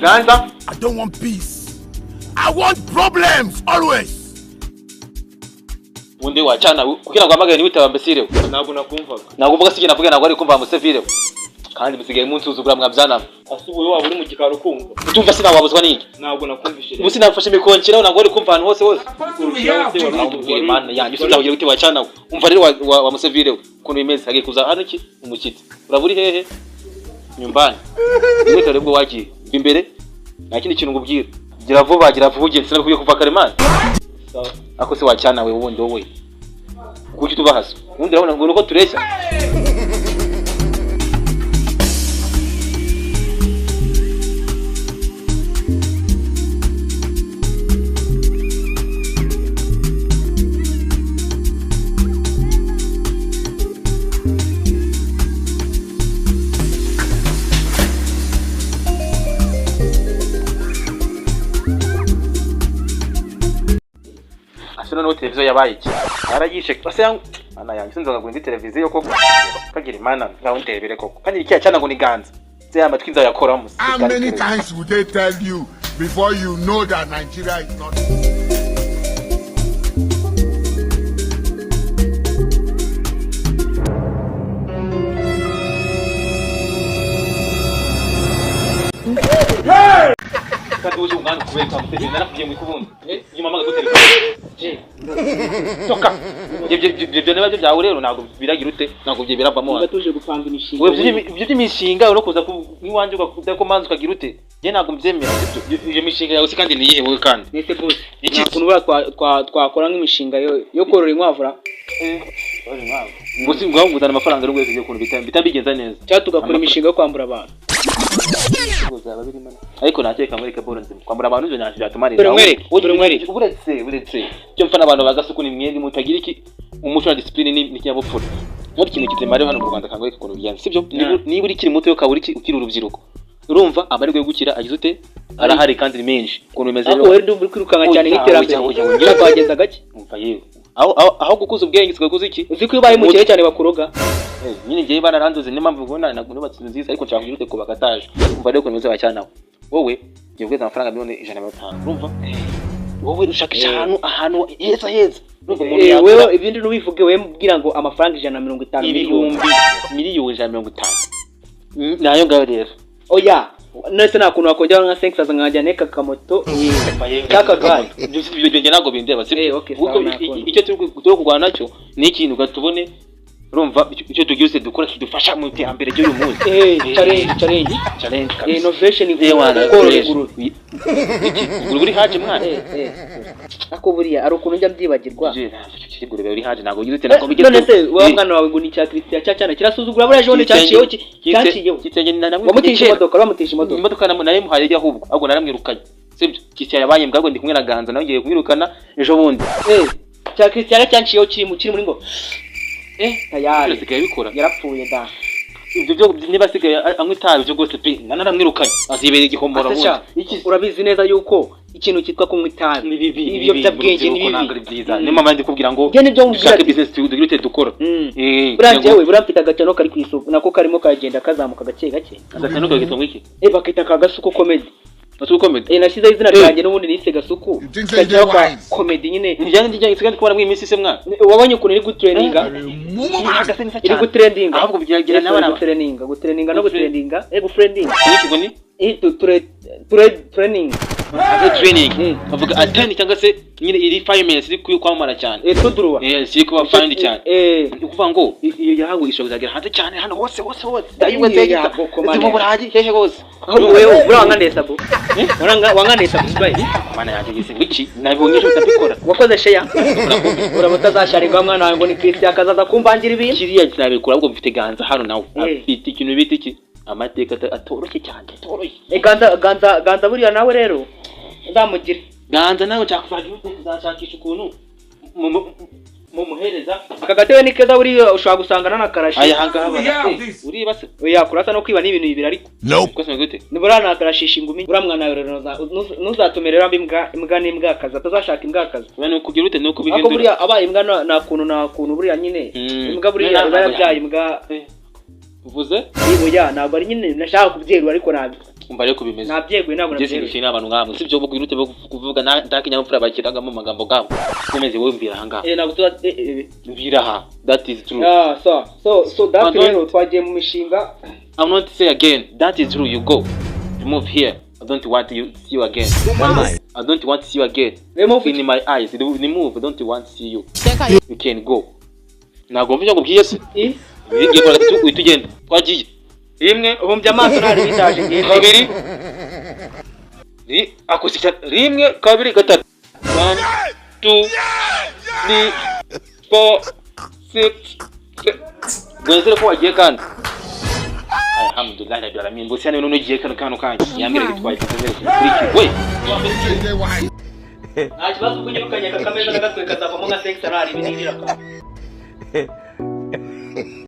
Ganza. I don't want peace. I want problems always. Ubundi wacana kugira ngo hamagare niwitaba mbesire. Ntabwo nakumvaga. Ntabwo uvuga sije navuga, ntabwo ari kumva musevire. Kandi musigaye munsuzugura mwabyana. Ase ubu waba uri mu gikari ukumva? Utumva sinawabuzwa n'iki? Ntabwo nakumvise. Ubu sinafashe imikonkeraho, ntabwo wari kumva ahantu hose hose. Wari- Imana yanjye sinzakugira gute wacana we. Umva rero wa musevire we ukuntu bimeze, hagiye kuza hano iki umushyitsi. Uraba uri hehe? Nyumbani. Niwe kare ubwo wagiye. Imbere nta kindi kintu ngubwira. Gira vuba, gira vuba ugende, sinabikwiye kuva kare man. Sawa. Ako se wacana we ubundi wowe. Kuki tuba hasi? Ubundi urabona ngo nuko tureshya. Ase noneho televiziyo yabaye iki? Arayishe ase yang mana yanjye, sinzi ngo indi televiziyo koko. Kagira imana ngaho ndebere koko. Kandi ikiya cyana ngo ni Ganza. Se ya matwi nzayakoramo. How many times would they tell you before you know that Nigeria is not? Kandi uje umwana kubera kwa narakubwiye ngo ikubundi. Nyuma mama gutelefone. Toka. Ibyo niba byo byawe rero ntabwo biragira ute? Ntabwo ibyo biravamo. Niba tuje gupanga imishinga. Wewe ibyo by'imishinga uri kuza iwanjye ugakomanza ukagira ute? Njye ntabwo mbyemera. Iyo mishinga yawe se kandi ni iyihe wowe kandi? Nese boss. Iki? Nta kuntu buriya twakora nk'imishinga yo korora inkwavu ra? Ngo si ngo nguzana amafaranga ari wese ukuntu bitabigenza neza. Cyangwa tugakora imishinga yo kwambura abantu. Ariko nakeka muri kaboro nzima. Kwambura abantu ibyo ntacyo byatumarira. Dore nkwereke, dore nkwereke. Uretse icyo mfa n'abantu bagasuku ni mwebwe mutagira iki umuco na discipline n'ikinyabupfura. Muri ikintu kizima rero hano mu Rwanda kangwe ukuntu bigenza. Sibyo? Niba uri ukiri muto ukaba uri ukiri urubyiruko. Urumva amahirwe yo gukira agize ute? Arahari kandi ni menshi. Ukuntu bimeze Ariko wowe ndumva uri kwirukanka cyane nk'iterambere. Oya, oya. Twagenda gake. Umva yewe. Aho gukuza ubwenge usigaye iki? Uzi ko iyo ubaye umukire cyane bakuroga. Nyine ngewe bararanduze, niyo mpamvu ubona nubatse inzu nziza, ariko nshaka kugira ute kubaka etaje. Umva rero ukuntu bimeze wacyanawe. Wowe ngiye kuguhereza amafaranga 150,000,000. Urumva? Wowe ushakisha ahantu heza heza. Urumva umuntu yagura Wewe ibindi ntubivuge, wewe mbwira ngo amafaranga 150 miliyoni. Ibihumbi 150,000,000. Nayo ngayo rero. Oya, nese nta kuntu wakongera nka 5 nkajya neka kamoto cy'akagare. Ibyo njye ntabwo bindeba, sibyo? Okay, Kuko sawa, nakubona. icyo turi kurwana nacyo ni ikintu gatubone. Urumva icyo tugiye se dukora kidufasha mu iterambere ry'uyu munsi. Challenge, challenge. Challenge kabisa. Innovation Wana, korora fresh. ingurube. Iki ingurube uri haje mwana. Ako buriya ari ukuntu njya mbyibagirwa. Ingurube uri haje ntabwo ugize ute, ntabwo bigeze. None se wa mwana wawe ngo ni icya Christian cya cyana kirasuzugura buriya jone cyaciyeho cyaciyeho. Kitenge namwe. Wamutije imodoka, wamutije imodoka. Imodoka nayo muhaye ijya ahubwo naramwirukanye. Sibyo? Christian yabaye mbwa, ndi kumwe na Ganza nawe ngiye kumwirukana ejo bundi. Cya Christian cyaciyeho kiri muri ngo. Tayari. Asigaye abikora. Yarapfuye da. Ibyo byo niba asigaye anywa itabi byo rwose pe naramwirukanye. Azibera igihombora Ase sha, bundi. urabizi neza yuko ikintu cyitwa kunywa itabi Ni bibi, ibiyobyabwenge ni ntabwo ari bibi. byiza. Niyo mpamvu ndi kubwira ngo Njye nibyo nkubwira dushake ati- business tugire ute dukora. Buriya njyewe buriya mfite agacano kari ku isoko nako karimo karagenda kazamuka gake gake. Agacano kagitwa ngo iki? Bakita ka Gasuku Comedy. Gasuku Comedy. Nashyizeho izina ryanjye n'ubundi nise Gasuku. You think say Kajyaho they ka wise? comedy nyine. Njyana njyana nsigaye ndi kubona muri iyi minsi se mwana. Wabonye ukuntu iri gutrendinga? Ihagaze neza Iri cyane. gutrendinga. Ahubwo byagira Yes, n'abana iri gutrendinga, gutrendinga no gutrendinga. Gufrendinga. Iki ngo ni? Training. Aze training. Bavuga ateni cyangwa se nyine iri 5 minutes iri kwamamara cyane. Tudruwa. Iri kuba find cyane. Ni ukuvuga ngo iyo yahawe ishobora kuzagera hanze cyane hano hose hose hose. Iyo Ndayiwe ya Boko mu Mane. Burayi hehe hose. Ahubwo wewe buriya wanganesa bo. Wanganesa subscribe. Mana yanjye gise ngo iki? Nabonye ejo ndabikora. Wakoze share. Uraba utazasharirwa mwana wawe ngo ni Christian akazaza kumbangira ibintu. Kiriya sinabikora ahubwo mfite Ganza hano nawe. Afite ikintu bita iki? Amateka atoroshye cyane, atoroshye. Ganza Ganza Ganza buriya nawe rero nzamugire. Ganza nawe nshaka kuzagira ute, nzashakisha ukuntu mumuhereza. Aka gatebe ni keza buriya ushobora gusanga nanakarashe. Aya hangaha uriba se? Oya, kurasa no kwiba ni ibintu bibiri ariko. Nope. Kose gute? Nibura nakarashisha ingumi. Uriya mwana wawe rero ntuzatume rero aba imbwa, imbwa n'imbwa akazi, atazashaka imbwa akazi. Oya, ni ukugira ute, ni Ariko ukubihindura. buriya abaye imbwa nta kuntu nta kuntu buriya nyine. Imbwa buriya iba yabyaye imbwa. Uvuze? Oya, ntabwo ari nyine nashaka kubyerura ariko ntabwo. Umva rero ko bimeze. Nabyeguye, ntabwo Njye nabyeruye. sinishimiye abantu nkamwe, sibyo? Bo kwirute bo kuvuga nta kinyabupfura bakiraga mu magambo gabo. Komeze wowe, mvira aha ngaha. Ntabwo tuba Mvira aha, that is true. Ah, so that Pardon? rero twagiye mu mishinga. I'm not say again. That is true. You go. Remove here. I don't want you see you again. I don't want to see you again. Remove. In my eyes. Remove. I don't want to see you. You can go. Ntabwo mvuga ngo ubwiye se. I Ngiye kora tu uhita ugenda. Twagiye. Rimwe, ubumbye amaso ntari bitaje ngiye. kabiri. Ri akoze rimwe, kabiri, gatatu. 1 2 3 4 6. Gwenzere ko wagiye kandi. Alhamdulillah rabbil alamin. Mbose hano none ugiye kano kanya. Yambwira gitwaye kuri we. Nta kibazo, ubwo unyirukanye aka kameza n'agatwe kazavamo nka sex, ntari binirira.